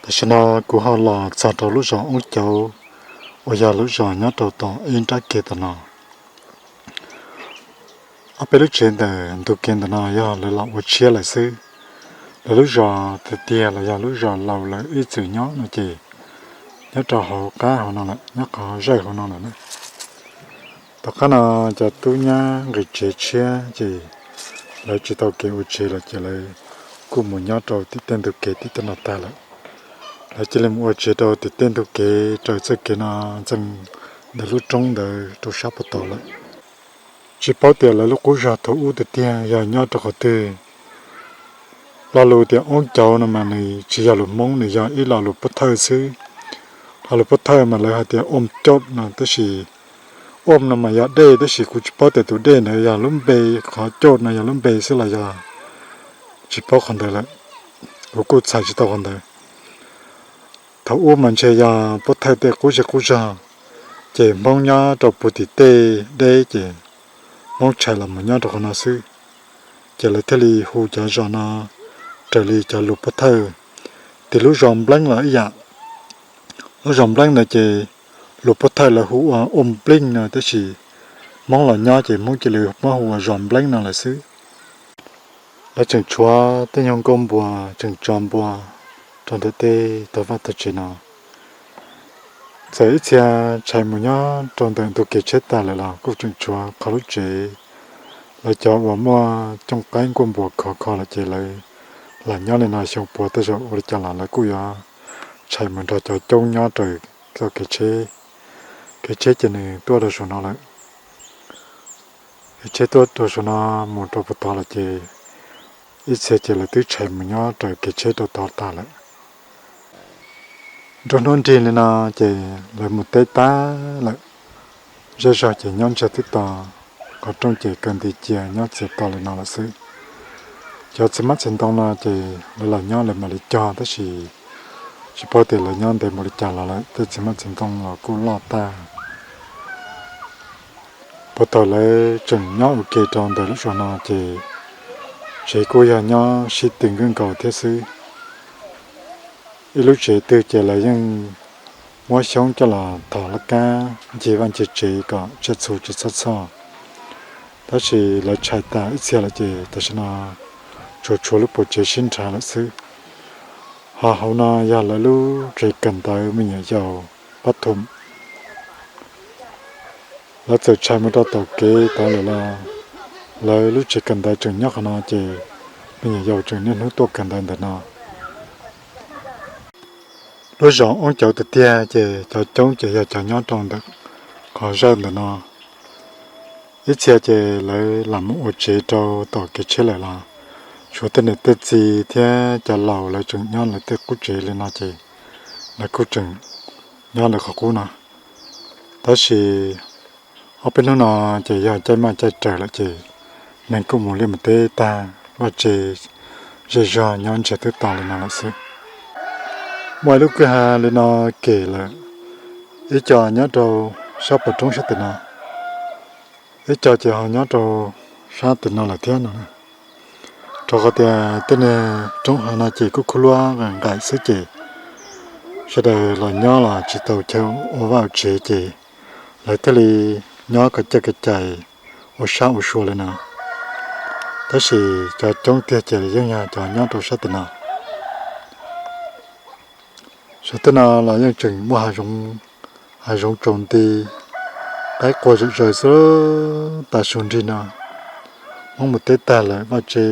Tam sim no kuv ho los txog rau lub zos Oob Cauv uas yog lub zos nyob rau tom ib nrab kev tom no. Ob peb lub tsev ntawm ntug kev ntawm no yog lawv los ua tshiab lawm xwb. Lawv lub zos tiag tiag los yog lub zos laus lawv ib txwm nyob no ces nyob rau hauv qab hauv no lawm, nyob qhov zawj hauv no lawm na. Tom qab no cov tub nyab nqis tsev tshiab ces lawv tsis tau kev ua tsev lawm ces lawv kuj mus nyob rau tim tej ntug kev tim tej no tag lawm. Lawv cia li mus ua tsev rau tim tej ntug kev raws txoj kev no ntxees ntawm lub roob ntawd rau sab puag tod lawm. Tsis paub tias lawv lub qub zos thaum ub tiag tiag yog nyob rau qhov twg. Lo lus tias Oob Cauv no mas nws tsis yog lus Hmoob, nws yog ib lo lus Pub Thawj xwb. Lo lus Pub Thawj mas lawv hais tias Ôm Chôt no, tab sis Ôm no mas yog dej, tab sis kuv tsis paub tias tus dej ntawd yog lub npe, qhov Chôt no yog lub npe xwb los yog tsis paub qhov ntawd lawm. Kuv kuj txhais tsis tau qhov ntawd. Thaum ub mas ntshe yog Pub Thawj tej qub zej qub zog, ces Hmoob nyob rau puag tim tej deb ces Hmoob tshais los mus nyob rau qhov no xwb. Ces lawv thiaj li hu cov zos no raws li cov lus Pub Thawj. Tim lub zos Npleeb los ib yam, lub zos Npleeb ntawd ces lus Pub Thawj lawv hu ua Ôm Pleej no, tab sis Hmoob los nyob ces Hmoob cia li muab hu ua zos Npleeb no lawm xwb. Lawv tseem tshuav tej nyuag nkauj npua tseem tso npua rau ntawm tej tog vaj tog tsev no. Txawm ib txhia tshais mus nyob rau ntawm ntug kev tsheb tag lawm los kuj tseem tshuav qhov lub tsev. Lawv cov uas muaj cooj qaib nkuaj npua khov kho lawm ces lawv lam nyob li no xyoo puav tej zaum ua li cas los lawv kuj yuav tshais mus nrog cov coob nyob raws txoj kev tsheb. Kev tsheb ces nws tuaj rau saum no lawm. Kev tsheb tuaj rau saum no mus rau puag tod lawm ces ib txhia ces lawv twb tshais mus nyob raws kev tsheb rau tod tag lawm. Nruab hnub nrig li no ces lawv mus teb tag lawm. Zej zog ces nyob ntsiag twb to, qhov rooj ces kaw nti cia nyob txias to li no lawm xwb. Cov txiv hmab txiv ntoo no ces lawv los nyob lawv mam li cog, tab sis tsis paub tias lawv nyob ntev npaum li cas los lawm, tej txiv hmab txiv ntoo los kuj loj tag. Puag thaum lawv tseem nyob ua ke rau ntawm lub zos no ces tsev kuj yog nyob sib tw nkawj nkaus thiab xwb. Ib lub tsev twg ces lawv yeej muab xyoob coj los thov laj kab ncig vaj ncig tsev kom tsiaj txhu tsis txhob txhoj. Tab sis lawv tshais tas ib txhia lawm ces tam sim no tsuas tshuav lub puas tsev sib nrhav lawm xwb. Ho hauv no yog lawv lub tsev kawm ntawv me nyuam yaus pab thum. Lawv txawm tshais mus rau tom kev tod lawm los lawv lub tsev kawm ntawv tseem nyob qhov no ces me nyuam yaus tseem niaj hnub tuaj kawm ntawv ntawm no. Lub zos Oob Cauv tiag tiag ces cov coob ces yog cov nyob rau ntawm qhov zawj ntawm no. Ib txhia ces lawv lam mus ua tsev rau tom kev tsheb lawm los tshuav tej niam tej txiv thiab cov laus lawv tseem nyob lawv tej qub tsev li no ces lawv kuj tseem nyob lawv qhov qub no. Tab sis ob peb hnub no ces yog caij maj caij raws lawm ces neeg kuj mus liaj mus teb tag, vaj tse zej zog nyob ntsiag twb to li no lawm xwb. Muaj ib lub kwj ha li no kem lawm, ib co nyob rau sab pem roob sab tim no, ib co ces ho nyob rau sab tim no lawm thiab no. Rau qhov tias tej niag roob hav no ces kuj khuab luab nqaim xwb ces sawv daws los nyob los tsis tau chaw ua vaj ua tsev ces lawv thiaj li nyob kom caj kom cais ua sab ua sua li no. Tab sis cov coob tiag ces yeej yog cov nyob rau sab tim no. Sab tim no los yeej tseem muaj hav zoov tsaus nti, qaib qua zom zaws xwb. Tav su nrig no Hmoob mus teb tag lawm, vaj tse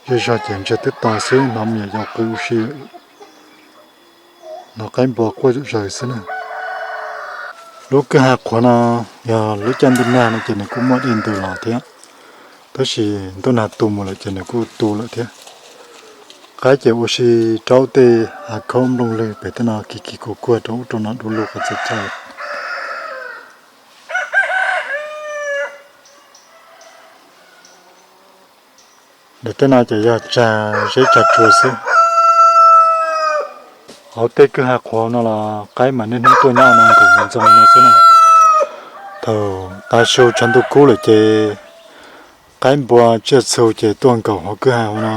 zej zog ces ntsiag twb to xwb, hnov me nyuam yaus qw ua si, hnov qaib npua quaj zom zaws xwb na. Lub kwj ha qhuav no yog lub caij ntuj nag no ces nws kuj muaj dej ntws los thiab, tab sis ntuj nag tu mus lawm ces nws kuj tu lawm thiab. Qaib ces ua si raub tej hav khaub nplooj lwg pem tej no kis kis kuag kuag rau ub rau no du lug qhov txhia chaw. Ntawm tej no ces yog tsag zeb tsag tsua xwb. Hauv tej kwj ha qhuav no los qaib mas niaj hnub tuaj nyob no nkaum ntxoov no xwb na. Thaum tav su tshav ntuj kub lawm ces qaib npua tsiaj txhu ces tuaj nkaum hauv kwj ha hauv no,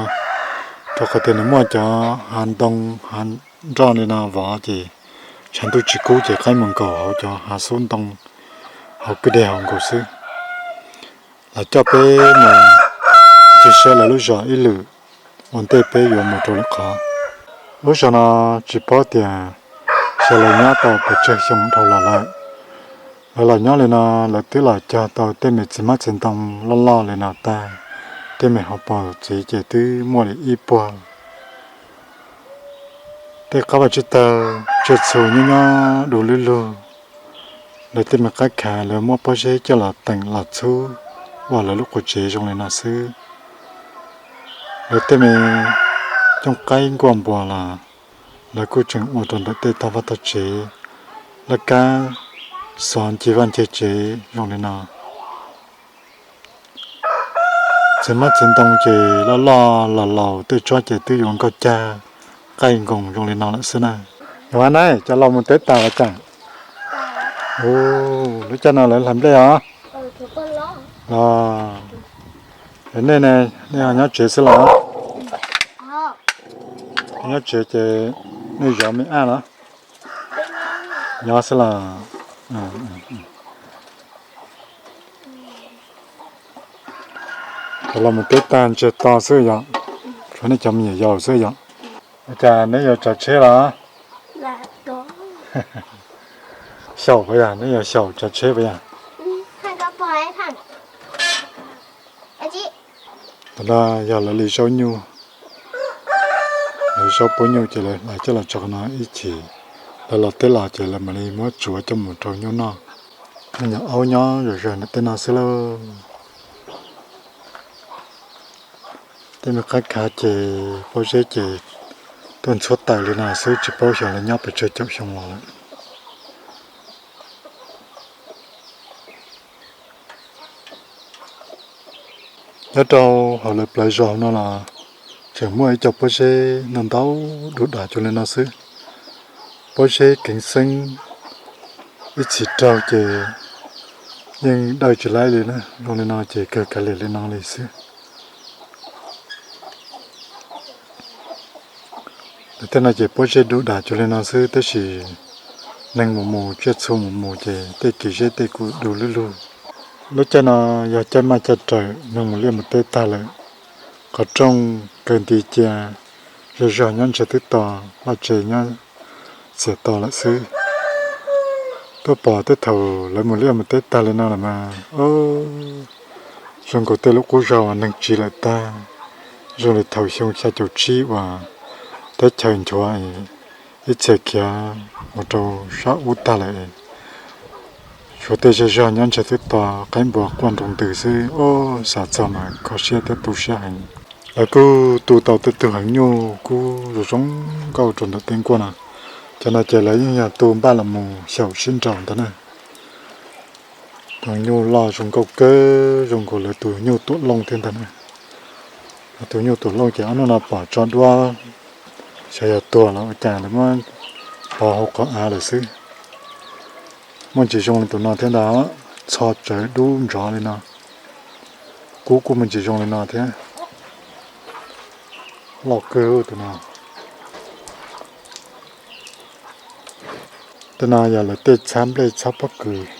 rau qhov tias nws muaj cov hav ntoo, hav nroj li no vov ces tshav ntuj tsis kub ces qaib mus nkaum hauv cov hav xub ntoo hauv kwj deg hauv nkaus xwb. Lawv coj peb mus ncig saib lawv lub zos ib lwm ua ntej peb yuav mus rau lwm qhov. Lub zos no tsis paub tias xyov lawv nyob tau pes tsawg xyoo dhau los lawm. Lawv los nyob li no, lawv twb los cog tau tej me txiv hmab txiv ntoo loj loj li no tag, tej me hauv paus txiv ces twb muaj li ib puag. Tej qab vaj tsib taug tsiaj txhu nyob nyob du lug lug. Lawv tej me qab khav lawv muab pob zeb coj los teem los txhub ua lawv lub qub tsev zoo li no xwb. Lawv tej me cooj qaib nkuaj npua los lawv kuj tseem ua rau ntawm tej tog vaj tog tsev, laj kab xov ncig vaj ncig tsev zoo li no. Txiv hmab txiv ntoo ces loj loj los laus tej tsob ces twb yuav nkauj cag qaij nkoos zoo li no lawm xwb na. Yog na, cov laus mus teb tas los cas? Lub caij no lawv hlais nplej os. Los, nej ne, nej ho nyob tsev xwb los? Nyob tsev ces nej zov me ab los? Nyob xwb los? Cov laus mus teb tag ntsiag to xwb yom, tshuav nej cov me nyuam yaus xwb yom. Ua cas neb yuav tsav tsheb los? Xyaum puas yog, neb yuav xyaum tsav tsheb puas yog? Tam no yog lawv li zaub nyuj, lawv zaub puab nyuj ces lawv hlais coj los tso qhov no ib chim, lawv los teb los ces lawv mam li muab tsuav coj mus rau nyuj noj. Nyuam aub nyob zom zaws ntawm tej no xwb lauj. Tej me qab khav ces pob zeb ces tuaj ntxhuab taws li no xwb, tsis paub xyov lawv nyob pes tsawg caum xyoo los lawm. Nyob rau hauv lawv plawv zos no los tseem muaj ib co pob zeb ntau ntau du dav cuag li no xwb. Pob zeb keev xeeb ib txhis raug ces yeej dawj tsis laib li na, zoo li no ces kawg kav liam li no li xwb. Lawv tej no ces pob zeb du dav cuag li no xwb, tab sis neeg mus mus tsiaj txhu mus mus ces tej kev zeb tej kuj du lug lug. Lub caij no yog caij maj caij rawm, neeg mus liaj mus teb tag lawm, qhov rooj kaw nti cia, zej zog nyob ntshav twb to, vaj tse nyob txias to lawm xwb. Tuaj pom tej thaum lawv mus liaj mus teb tag li no lawm mas, zoo nkaus tej lub qub zos uas neeg tsiv lawm tag, zoo li thaum xyoo xya caum tsib uas teb chaws nchuav ib txhia khiav mus rau sab ub tag lawm. Tshuav tej zej zog nyob ntshav twb to, qaib npua quaj nroo ntws xwb, xav txog mas kho siab thiab tu siab heev. Lawv kuj tu tau tej tug heev nyuj kuj zoo zoo nkauj rau ntawm tej nkuaj no. Cov no ces lawv yeej yog tu npaj los mus xyaum sib nraus ntag na. Tus nyuj loj zoo nkauj kawg, zoo nkaus lawv tus nyuj tuam looj thiab ntag na. Lawv tus nyuj tuam looj ces ob hnub no pom tso duab, xyov yog tuag los ua cas lawv muab pov hauv qhov av lawm xwb. Muaj ntsis zoo li tus no thiab ntag, txho tsawv dub ntsov li no. Kub kuj muaj ntsis zoo li no thiab. Loj kawg tus no. Tej no yog lawv tej txhab nplej txhab pob kws.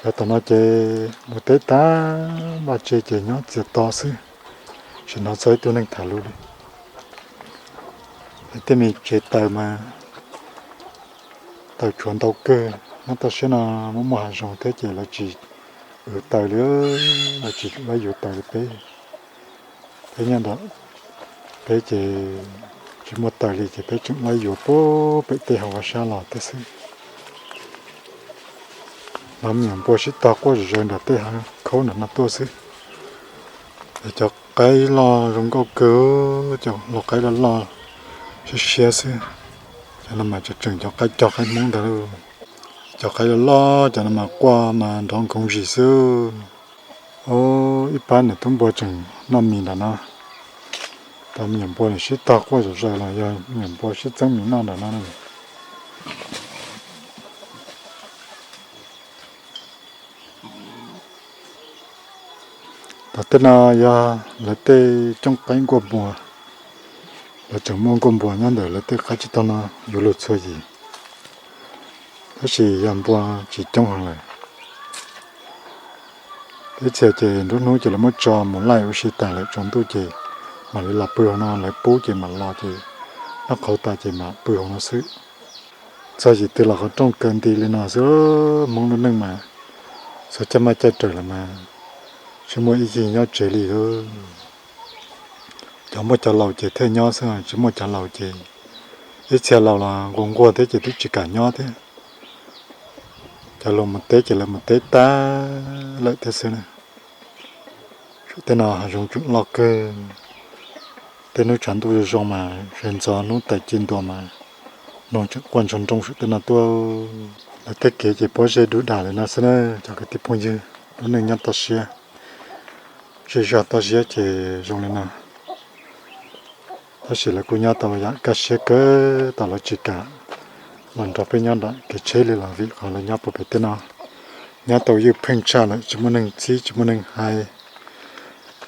Cov tom no ces mus teb tag vaj tse ces nyob txias to xwb, tsis hnov txog ib tug neeg tham lus li. Tej me tsev taws mas taws tshuav ntau kawg, nyob toj siab no muaj muaj hav zoov thiab ces lawv tsis yuav taws li, lawv tsis yuav taws li peb. Peb nyob ntawm peb ces tsis muaj taws li ces peb tseem laib yuav puag pem tej hauv vaj sab los thiab xwb. Los me nyuam npua sib tog quaj zom zaws nram tej hav khaub nram no tuaj xwb. Es cov qaib loj zoo nkauj kawg, cov lau qaib loj loj siab siab xwb. Cov no mas tseem cov qaib cog qaib hmoob ntag lauj. Cov qaib loj loj cov no mas quaj mas nrov nkoov zis xwb. Ib pab niam tub npua tseem noj mis nram no. Cov me nyuam npua sib tog quaj zom zaws los yog me nyuam npua sib txeeb mis noj nram no. Tom tej no yog lawv tej cooj qaib nkuaj muas. Tseem muaj nkuaj npua nyob ntawm lawv tej qab tsib taug no yuav luag txhua yim, tab sis yog npua tsis coob heev lawm. Ib txhia ces nruab hnub ces lawv muab tso mus laij ua si tas lawm, tsaus ntuj ces mam li los pw hauv no, lawv pub ces mam los ces noj qhauv tas ces mam pw hauv no xwb. Txog yim twg los qhov rooj kaw nti li no xwb, Hmoob lub neej mas txog caij maj caij rawm lawm mas tsis muaj ib yig nyob tsev li. Cov muaj cov laus ces thiaj nyob xwb, tsis muaj cov laus ces ib txhia laus los nquag nquag thiab ces twb tsis kam nyob thiab. Cov laus mus teb ces lawv mus teb tag lawm thiab xwb na. Saum tej no hav zoov tseem loj kawg. Tej hnub tshav ntuj zoo zoo mas sawv ntxov hnub tais ci ntua mas noog tseem quaj ntsoog nrooj saum tej no tuaj. Lawv tej kev ces pob zeb dub dam li no xwb na cov kwv tij phooj ywg. Lub neej nyob toj siab, zej zog toj siab ces zoo li no. Tab sis lawv kuj nyob tau yam kaj siab kawg, tau lawv tsis kam los nrog peb nyob nram kev tsheb li los vim qhov lawv nyob puag pem tej no, nyob tau ywj pheej tshaj lawm, tsis muaj neeg txib tsis muaj neeg hais,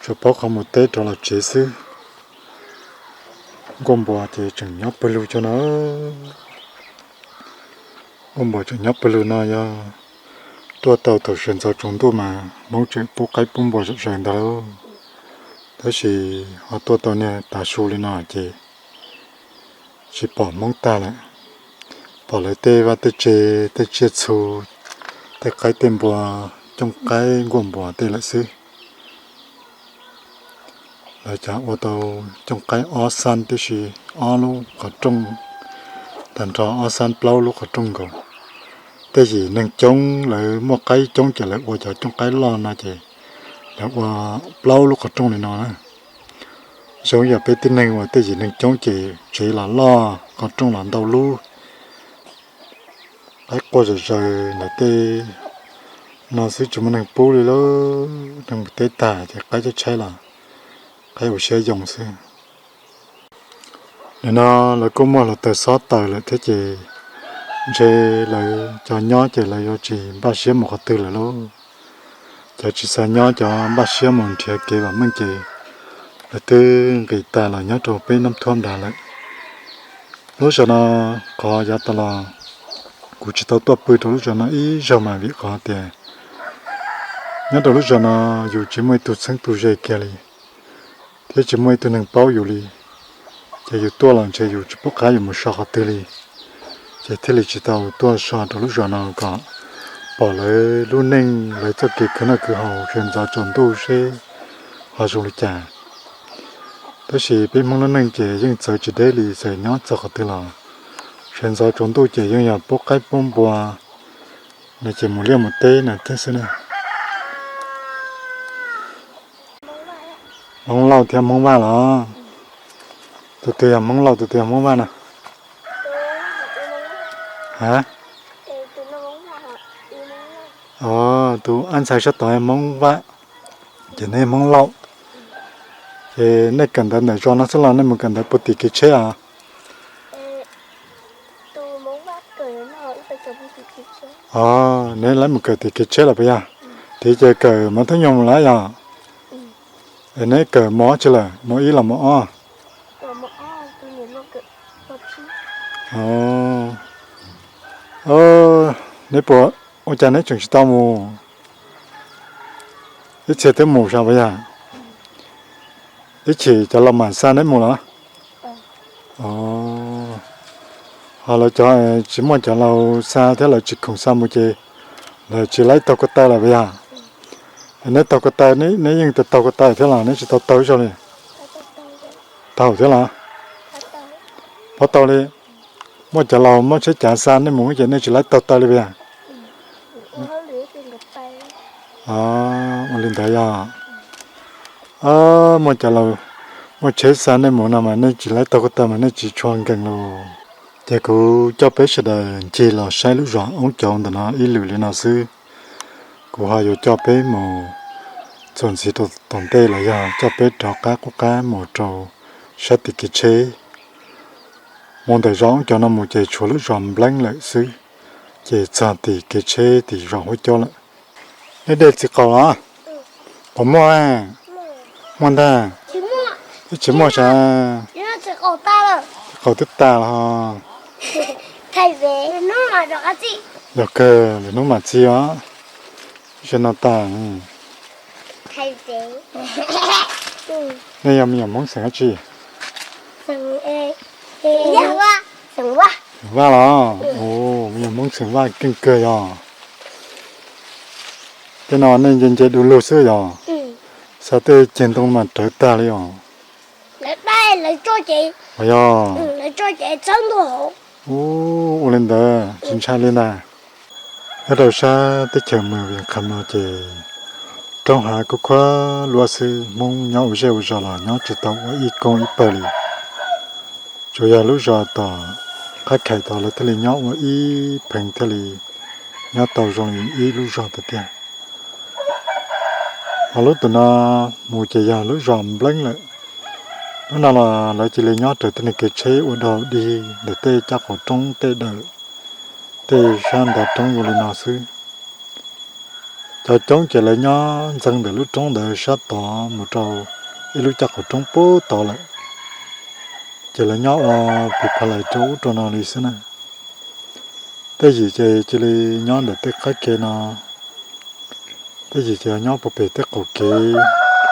tsuas paub qhov mus teb rov los tsev xwb. Nkuaj npua ces tseem nyob pawg lug cov no. Nkuaj npua tseem nyob pawg lug no yog tuaj tau thaum sawv ntxov tsaus ntuj mas Hmoob tseem pub qaib pub npua zom zaws ntag lauj. Tab sis ho tuaj tau niag tav su li no ces tsis pom Hmoob tag lawm, pom lawv tej vaj tej tse, tej tsiaj txhu, tej qaib tej npua, cooj qaib nkuaj npua tej lawm xwb. Lawv cov ua tau cooj qaib ob xab tib si, ob lub qhov rooj, tag nrho ob xab plaub lub qhov rooj nkaus. Tej yim neeg coob lawv muaj qaib coob ces lawv ua cov cooj qaib loj no ces lawv ua plaub lub qhov rooj li no na. Zoo yam peb tib neeg uas tej yim neeg coob ces tsev los loj, qhov rooj los ntau lub. Qaib quaj zom zaws ntawm tej no xwb tsis muaj neeg pub li lauj, neeg mus teb tag ces qaib tshaib tshaib los qaib ua siab yoo xwb. Nim no lawv kuj muaj hluav taws xob taws lawm thiab ces ntshe lawv cov nyob ces lawv yuav tsis npaj siab mus qhov twg lawm lauj. Cov tsis xav nyob cov npaj siab mus nrhiav kev vam meej ces lawv twb nqis tas los nyob rau peb Nab Thuab nrad lawm. Lub zos no qhov yav tas los kuv tsis tau tuaj pw rau lub zos no ib zaug mas vim qhov tias nyob rau lub zos no yus tsis muaj ib tug txheeb tug ze kiag li, thiab tsis muaj ib tug neeg paub yus li, ces yus tuaj los ntshe yus tsis pom qab yuav mus so qhov twg li, ces thiaj li tsis tau tuaj so rau lub zos no kom pom lawv lub neej, lawv txoj kev khwv noj khwv haus sawv ntxov tsaus ntuj seb ho zoo li cas. Tab sis peb Hmoob lub neej ces yeej txawv tsis deb li, txawm nyob txog qhov twg los sawv ntxov tsaus ntuj ces yeej yog pub qaib pub npua no ces mus liaj mus teb no thiab xwb na. Hmoob Lauj thiab Hmoob Vaj los? Tus twg yog Hmoob Lauj, tus twg yog Hmoob Vaj na? Ha? Tus ab ntxhais sab tod Hmoob Vaj, ces neb Hmoob Lauj. Ces nej kawm ntawv ntawm zos no xwb los nej mus kawm ntawv puag tim kev tsheb os? Os, neb lawv mus kawm tim kev tsheb los puas yog? Tim ces kawm mov thoob nyoog mus lawm yog? Es neb kawm mov tsi lawm, mov ib los mov ob? Neb puas, ua cas neb tseem tsis tau mus? Ib txhia twb mus sav puas yog? Ib chim cov laus mam xa neb mus los? Ho lawv cov tsis muaj cov laus xa thiab lawv tsis khoom xa mus ces lawv tsis laib taug ko taw lawm puas yog? Neb taug ko taw, neb yeej taug ko taw thiab los neb tsis tau taug ib zaug li? Taug thiab los? Pov tau li. Muaj cov laus muab tsheb cav xa nej mus ces nej tsis laib taug taw li puas yog? Ua li ntawd yog. Muaj cov laus muaj tsheb xa nej mus no mas nej tsis laib taug ko taw mas nej tsis tshua nkees lauj. Ces kuv coj peb sawv daws ncig los saib lub zos Oob Cauv ntawm no ib lwm li no xwb. Kuv ho yuav coj peb mus txuas ntxiv rau tom ntej los yog coj peb rov qab qub qab mus rau sab tim kev tsheb. Mus ntawm zos Oob Cauv no mus ces tshuav lub zos npleeb lawm xwb, ces txog tim kev tsheb tim zos Huab Cauv lawm. Neb de txiv qaub los? Puas muaj? Muaj ntag. Ib tsis muaj sav. Qaug twb tag los. Yog kawg, lwm hnub mam txi os. Ib zaug no tas. Nej yog me nyuam Hmoob xeem dab tsi? Xeem Vaj los? Me nyuam Hmoob xeem Vaj keej kawg yog. Tej no nej nce nce du lug xwb yog? Xav tej ceg ntoo mas rawv tag li os. Yog. Ua li ntawd tsis ntshai li ntag. Nyob rau sab teb chaws Moos Vias Khas no ces roob hav kuj khuab luab xwb, Hmoob nyob ua zej ua zos los nyob tsis tau ua ib koog ib pawg li. Tsuas yog lub zos tom qab khais tod lawv thiaj li nyob ua ib pheej thiaj li nyob tau zoo li ib lub zos tiag tiag. Ho lub tom no mus ces yog lub zos Npleeb lawm. Lub no los lawv cia li nyob raws tej niag kev tsheb ua dog dig ntawm tej caj qaum roob tej dawm, tej sab nta roob ua li no xwb. Cov coob ces lawv nyob ntxeev ntawm lub roob ntawd sab tod mus rau ib lub caj qaum roob puag tod lawm. Ces lawv nyob ua pis pha lais rau ub rau no li xwb na. Tej yim ces cia li nyob ntawm tej qab ke no, tej yim ces nyob puag pem tej qaum kev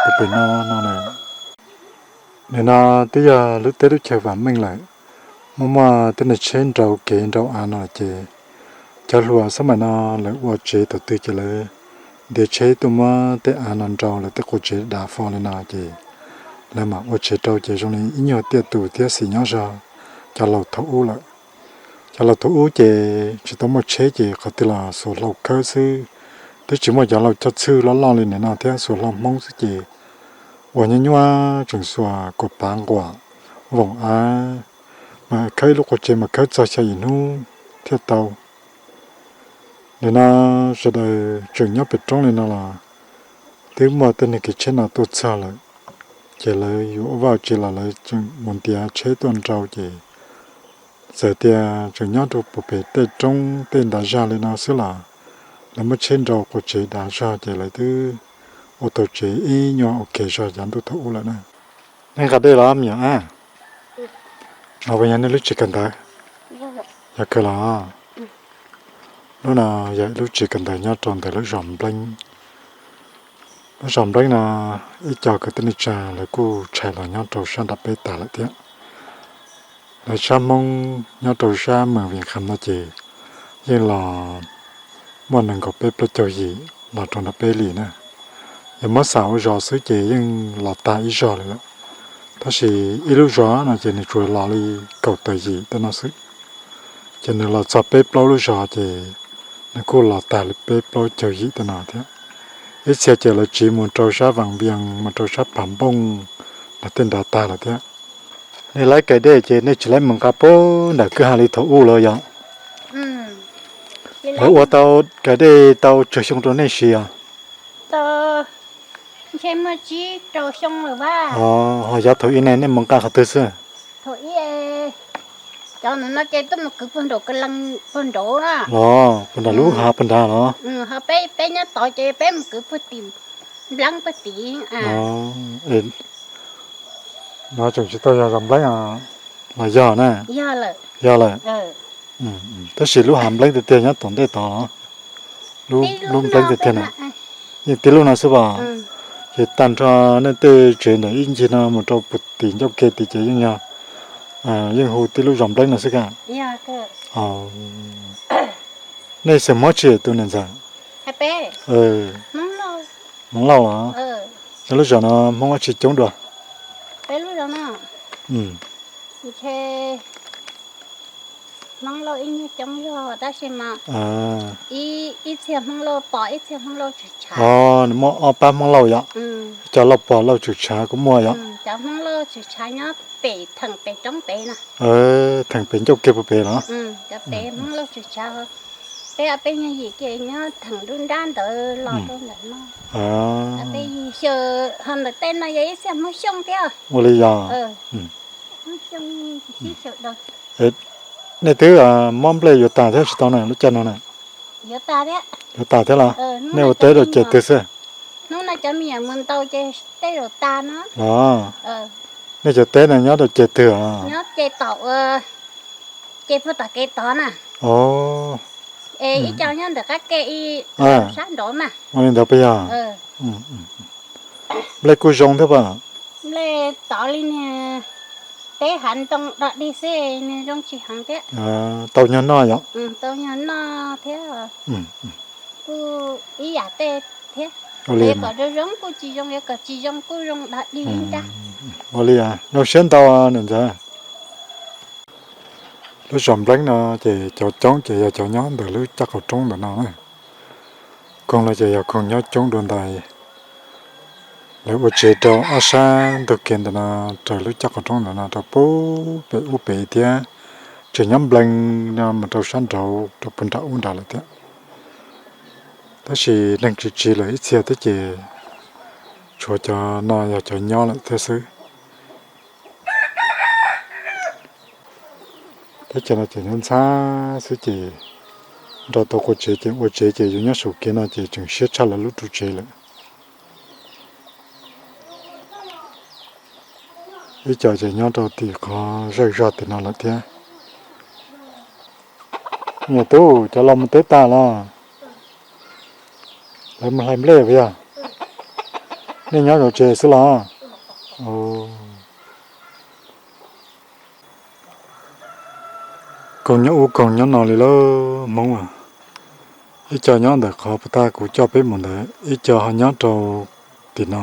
puag pem no no na. Nim no twb yog lub teb lub chaw vam meej lawm, muaj muaj tej niag tsheb nrau kev nrau av no ces cov hluas xab mais no lawv ua tsev thaum twg ces lawv ntiav tsheb tuaj muab tej av no nrau lawv tej quas tsev dav fo li no ces lawv mam ua tsev rau ces zoo li ib nyuag tiaj tus thiab xim nyob zog cov laus thaum ub lawm. Cov laus thaum ub ces tsis tau muaj tsheb ces qhov twg los xuas hlau khawb xwb, twb tsis muaj cov laus coj txhwj loj loj li nim no thiab, xuas hlau Hmoob xwb ces ua nyuaj nyuaj tseem xuas kuas pav nquam voom av, mas khawb ib lub quas tsev mas khawb txog xya yim hnub thiaj tau. Nim no sawv daws tseem nyob pem roob li no los twb muaj tej niag kev tsheb no tuaj txog lawm, ces lawv yuav ua vaj tsev los lawv tseem mus ntiav tsheb tuaj nrau ces txawm tias tseem nyob rau puag pem tej roob tej ntav zag li no xwb los lawv muab tsheb nrau quas tsev dav zog ces lawv twb ua tau tsev ib nyuag ua ke zog yav ntuj thaum ub lawm na. Nej nqa dej los me nyuam a? No puas yog nej lub tsev kawm ntawv? Yog kawg los. Lub no yog ib lub tsev kawm ntawv nyob rau ntawm lub zos Npleeb. Lub zos Npleeb no ib co kwv tij neej tsa lawv kuj tshais los nyob rau sab nram peb tas lawm thiab. Lawv sab Hmoob nyob rau sab Moos Vias Khas no ces yeej los muaj nees nkaum peb plaub caug yim los rau nram peb li na. Yog muab xam ua zos xwb ces yeej los tag ib zog li lawm. Tab sis ib lub zos no ces nws tsuas los li kaum tawm yim tej no xwb. Ces nws los txog peb plaub lub zos ces nws kuj los tag li peb plaub caug yim tej no thiab. Ib txhia ces lawv tsiv mus rau sab Vaas Vias mus rau sab Phav Npooj los tej nrad tag lawm thiab. Nej laib kaw dej ces nej tsis laib mus nqa puag nram kwj ha li thaum ub los yog? Lawv ua tau kaw dej tau tsawg xyoo rau nej siv os? Ntshe muaj tsib rau xyoo lawm. Ho yav thaum ub ne nej mus nqa qhov twg xwb? Thaum ub cov no ces tuaj mus kwv puag nraum, puag nraum los puag nram lub hav puag nrad los? Ho peb, peb nyob tod ces peb mus kwv puag tim Npleeb puag tim. No tseem tsis tau yog zos Npleeb los yog na? Yog lawm. Tab sis lub hav Npleeb tiag tiag nyob tom ntej tod los? Lub Npleeb tiag tiag na, yeej tib lub no xwb as. Ces tag nrho nej tej tsev ntawm ib ncig no mus rau puag tim ncauj ke tid ces yeej yog, yeej hu tib lub zos Npleeb no xwb ka. Nej xeem Hmoob tsi tus niam ntxawm? Hmoob Lauj los? Yog lub zos no Hmoob dab tsi coob dua? Nws muaj ob pab Hmoob Lauj yom? Cov Lauj Pov Lauj Tswm Tshav kuj muaj yom? Theem pem ncauj ke puag pem los? Ua li yog. Nej twb mob nplej yuav tas thiab tsis tau na lub caij no na? Yuav tas thiab los? Nej ua teb rau ces twg xwb? Los, Nej cov teb no nyob rau ceg twg? Nyob ceg tom, ceg puag tom kev tod na. Es ib co nyob ntawm qab ke ib sab nraud na. Ua li ntawd puas yog? Nplej kuj zoo thiab pas? Nplej tod li niag teb hav ntoo dog dig xwb, niag zoo tsis heev thiab. Tau nyuag noj yom? Tau nyuag noj thiab. Kuj ib yam tej thiab. Ua li kom zoo zoo kuj tsis zoo, yuav kom tsis zoo kuj zoo dog dig ib nrab. Ua li, zoo siab ntau niam ntxawm. Lub zos Npleeb no ces cov coob ces yog cov nyob ntawm lub caj qaum roob ntawm no na. Koog no ces yog koog nyob coob dua ntais. Lawv ua tsev rau ob sab ntug kev ntawm no, raws lub caj qaum roob ntawm no rau pem ub pem thiab, tseem nyob nplees no mus rau sab nraud rau puag nram ub nrad lawm thiab. Tab sis neeg tsis tsiv lawm ib txhia thiab ces tshuav cov no yog cov nyob lawm thiab xwb. Teb chaws no ces nyob ntxhab xwb ces nrog tau qua tsev ces ua tsev ces yus nyob saum kev no ces tseem siab tshaj lawv lub ru tsev lawm. Ib co ces nyob rau tim qhov zej zog tim no lawm thiab. Niam tub, cov laus mus teb tas los? Lawv mus hlais nplej puas yog? Nej nyob zov tsev xwb los? Koog nyob ub koog nyob no li lauj Hmoob. Ib co nyob ntawm qhov puag ta kuv coj peb mus ntawd, ib co ho nyob rau tim no.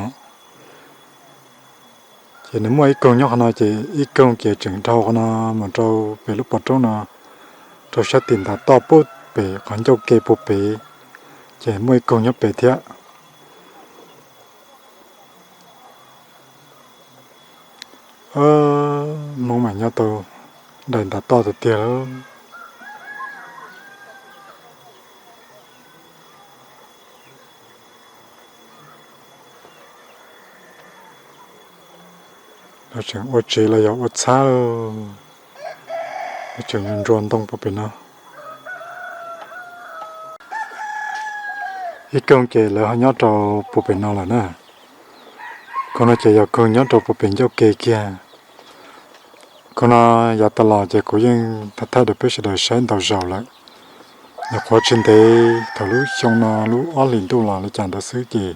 Ces nws muaj ib koog nyob qhov no ces ib koog ces tseem dhau qhov no mus rau pem lub pov roob no, rau sab tim ntav toj puag pem qhov ncauj ke puag pem, ces muaj ib koog nyob pem thiab. Hmoob mas nyob tau daim ntav toj tiag tiag lauj. Lawv tseem ua tsev los yog ua txhab lauj, tseem nruas ntoo puag pem no. Ib koog ces lawv ho nyob rau puag pem no lawm na. Koog no ces yog koog nyob rau puag pem ncauj ke kiag. Koog no yav tas los ces kuv yeej thaij thaij rau peb sawv daws saib ntau zaus lawm. Nyuam qhuav tsis ntev thaum lub xyoo no lub ob hlis ntuj los li cas ntawd xwb ces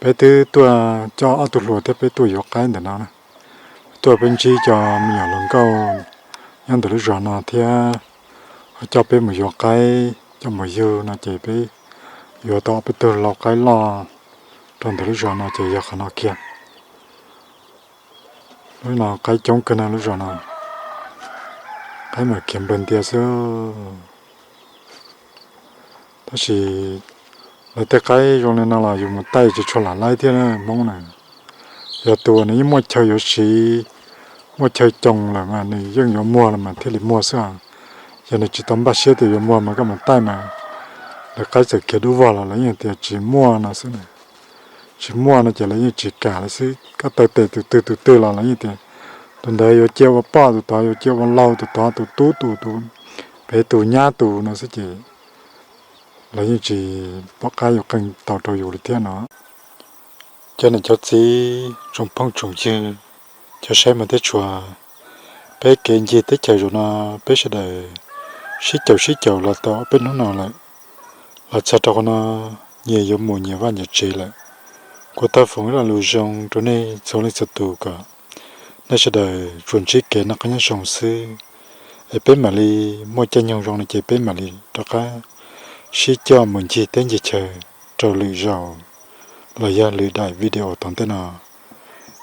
peb twb tuaj coj ob tug hluas thiab peb tuaj yuav qaib ntawm no. Tuaj peb ntsib cov me nyuam hluas nkauj nyob ntawm lub zos no thiab, ho coj peb mus yuav qaib coj mus yug no ces peb yuav tau ob peb tug lau qaib loj rau ntawm lub zos no ces yog qhov no kiag. Lub no qaib coob kawg no lub zos no, qaib mas khiav nplawg ntias xwb. Tab sis lawv tej qaib zoo li no los yus mus taij tsis tshua lam laib thiab Hmoob na. Yog tus uas nws yeej muaj chaw yuav siv, muaj chaw coo lawm mas nws yeej yuav muag los mas thiaj li muag xwb. Yog nws tsis tau npaj siab tias yuav muag mas koj mus taij mas lawv qaib txawm khiav dub vog los lawv yeej tias tsis muaj no xwb. Tsis muaj no ces lawv yeej tsis kam lawm xwb, koj taw tes tus twg tus twg los lawv yeej tias tus ntawd yuav cia ua poj, tus tod yuav cia ua laug, tus tod tus tub tus, tus pem tus nyab tus no xwb ces lawv yeej tsis pom qab yuav qee tau rau yus li thiab no. Cov niam cov txiv tsoom phooj tsoom ywg, cov saib mas thiab tshua, peb kev ncig teb chaws zaum no peb sawv daws sib caum sib caum los tau ob peb hnub no lawm, los txog rau qhov no nyias yuav mus nyias vaj nyias tsev lawm. Kuv thov foom ib lo lus zoo rau nej txhua leej txhua tus kom nej sawv daws tsuas ntsib kev noj qab nyob zoo xwb, es peb mam li muaj caij nyoog zoo no ces peb mam li rov qab sib coj mus ncig teb ncig chaw rau lwm zaus los yog lwm daim video tom ntej no.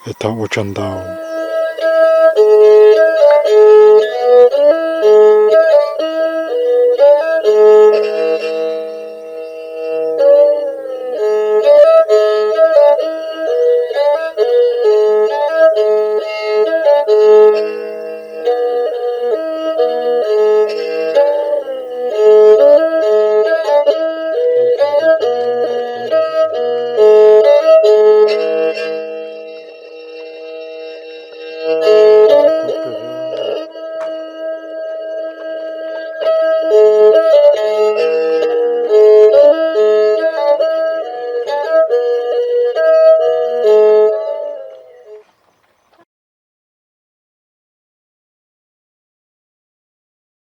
Es thov ua tsaug ntau.